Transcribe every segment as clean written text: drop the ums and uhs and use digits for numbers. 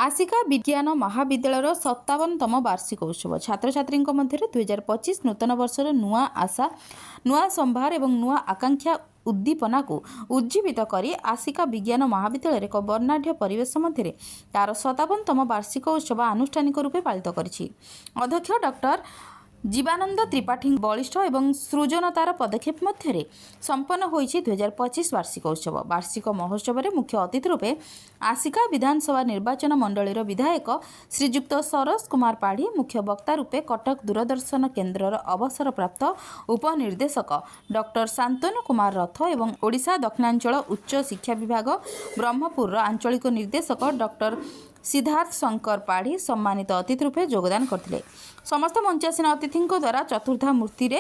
ଆସିକା ବିଜ୍ଞାନ ମହାବିଦ୍ୟାଳୟର 57ତମ ବାର୍ଷିକ ଉତ୍ସବ। ଛାତ୍ରଛାତ୍ରୀଙ୍କ ମଧ୍ୟରେ 2025 ନୂତନ ବର୍ଷର ନୂଆ ଆଶା, ନୂଆ ସମ୍ଭାର ଏବଂ ନୂଆ ଆକାଂକ୍ଷା ଉଦ୍ଦୀପନାକୁ ଉଜ୍ଜୀବିତ କରି ଆସିକା ବିଜ୍ଞାନ ମହାବିଦ୍ୟାଳୟରେ ଏକ ବର୍ଣ୍ଣାଢ୍ୟ ପରିବେଶ ମଧ୍ୟରେ ତାର 57ତମ ବାର୍ଷିକ ଉତ୍ସବ ଆନୁଷ୍ଠାନିକ ରୂପେ ପାଳିତ କରିଛି। ଅଧ୍ୟକ୍ଷ ଡକ୍ଟର ଜୀବାନନ୍ଦ ତ୍ରିପାଠୀ ବଳିଷ୍ଠ ଏବଂ ସୃଜନତାର ପଦକ୍ଷେପ ମଧ୍ୟରେ ସମ୍ପନ୍ନ ହୋଇଛି 2025 ବାର୍ଷିକ ଉତ୍ସବ। ବାର୍ଷିକ ମହୋତ୍ସବରେ ମୁଖ୍ୟ ଅତିଥି ରୂପେ ଆସିକା ବିଧାନସଭା ନିର୍ବାଚନ ମଣ୍ଡଳୀର ବିଧାୟକ ଶ୍ରୀଯୁକ୍ତ ସରୋଜ କୁମାର ପାଢ଼ୀ, ମୁଖ୍ୟ ବକ୍ତା ରୂପେ କଟକ ଦୂରଦର୍ଶନ କେନ୍ଦ୍ରର ଅବସରପ୍ରାପ୍ତ ଉପନିର୍ଦ୍ଦେଶକ ଡକ୍ଟର ଶାନ୍ତନୁ କୁମାର ରଥ ଏବଂ ଓଡ଼ିଶା ଦକ୍ଷିଣାଞ୍ଚଳ ଉଚ୍ଚ ଶିକ୍ଷା ବିଭାଗ, ବ୍ରହ୍ମପୁରର ଆଞ୍ଚଳିକ ନିର୍ଦ୍ଦେଶକ ଡକ୍ଟର ସିଦ୍ଧାର୍ଥ ଶଙ୍କର ପାଢ଼ୀ ସମ୍ମାନିତ ଅତିଥି ରୂପେ ଯୋଗଦାନ କରିଥିଲେ। ସମସ୍ତ ମଞ୍ଚାସୀନ ଅତିଥିଙ୍କ ଦ୍ୱାରା ଚତୁର୍ଦ୍ଧା ମୂର୍ତ୍ତିରେ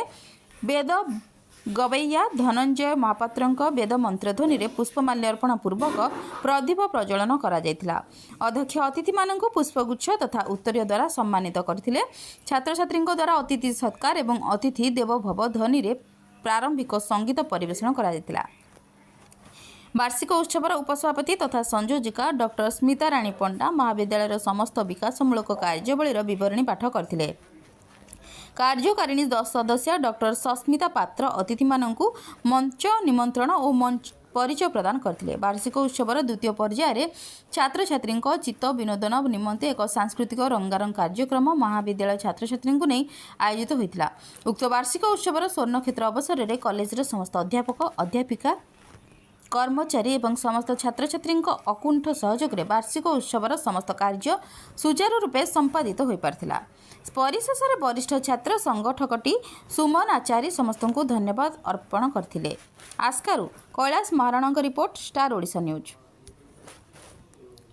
ବେଦ ଗବୈୟା ଧନଞ୍ଜୟ ମହାପାତ୍ରଙ୍କ ବେଦ ମନ୍ତ୍ରଧ୍ୱନିରେ ପୁଷ୍ପମାଲ୍ୟାର୍ପଣ ପୂର୍ବକ ପ୍ରଦୀପ ପ୍ରଜ୍ୱଳନ କରାଯାଇଥିଲା। ଅଧ୍ୟକ୍ଷ ଅତିଥିମାନଙ୍କୁ ପୁଷ୍ପଗୁଚ୍ଛ ତଥା ଉତ୍ତରୀୟ ଦ୍ୱାରା ସମ୍ମାନିତ କରିଥିଲେ। ଛାତ୍ରଛାତ୍ରୀଙ୍କ ଦ୍ୱାରା ଅତିଥି ସତ୍କାର ଏବଂ ଅତିଥି ଦେବୋଭବ ଧ୍ୱନିରେ ପ୍ରାରମ୍ଭିକ ସଙ୍ଗୀତ ପରିବେଷଣ କରାଯାଇଥିଲା। ବାର୍ଷିକ ଉତ୍ସବର ଉପସଭାପତି ତଥା ସଂଯୋଜିକା ଡକ୍ଟର ସ୍ମିତାରାଣୀ ପଣ୍ଡା ମହାବିଦ୍ୟାଳୟର ସମସ୍ତ ବିକାଶମୂଳକ କାର୍ଯ୍ୟାବଳୀର ବିବରଣୀ ପାଠ କରିଥିଲେ। କାର୍ଯ୍ୟକାରିଣୀ ସଦସ୍ୟା ଡକ୍ଟର ସସ୍ମିତା ପାତ୍ର ଅତିଥିମାନଙ୍କୁ ମଞ୍ଚ ନିମନ୍ତ୍ରଣ ଓ ମଞ୍ଚ ପରିଚୟ ପ୍ରଦାନ କରିଥିଲେ। ବାର୍ଷିକ ଉତ୍ସବର ଦ୍ୱିତୀୟ ପର୍ଯ୍ୟାୟରେ ଛାତ୍ରଛାତ୍ରୀଙ୍କ ଚିତ୍ତ ବିନୋଦନ ନିମନ୍ତେ ଏକ ସାଂସ୍କୃତିକ ରଙ୍ଗାରଙ୍ଗ କାର୍ଯ୍ୟକ୍ରମ ମହାବିଦ୍ୟାଳୟ ଛାତ୍ରଛାତ୍ରୀଙ୍କୁ ନେଇ ଆୟୋଜିତ ହୋଇଥିଲା। ଉକ୍ତ ବାର୍ଷିକ ଉତ୍ସବର ସ୍ୱର୍ଣ୍ଣକ୍ଷେତ୍ର ଅବସରରେ କଲେଜର ସମସ୍ତ ଅଧ୍ୟାପକ, ଅଧ୍ୟାପିକା, କର୍ମଚାରୀ ଏବଂ ସମସ୍ତ ଛାତ୍ରଛାତ୍ରୀଙ୍କ ଅକୁଣ୍ଠ ସହଯୋଗରେ ବାର୍ଷିକ ଉତ୍ସବର ସମସ୍ତ କାର୍ଯ୍ୟ ସୁଚାରୁ ରୂପେ ସମ୍ପାଦିତ ହୋଇପାରିଥିଲା। ପରିଶେଷରେ ବରିଷ୍ଠ ଛାତ୍ର ସଂଗଠକଟି ସୁମନ ଆଚାରୀ ସମସ୍ତଙ୍କୁ ଧନ୍ୟବାଦ ଅର୍ପଣ କରିଥିଲେ। ଆସ୍କାରୁ କୈଳାସ ମହାରଣାଙ୍କ ରିପୋର୍ଟ, ଷ୍ଟାର ଓଡ଼ିଶା ନ୍ୟୁଜ୍।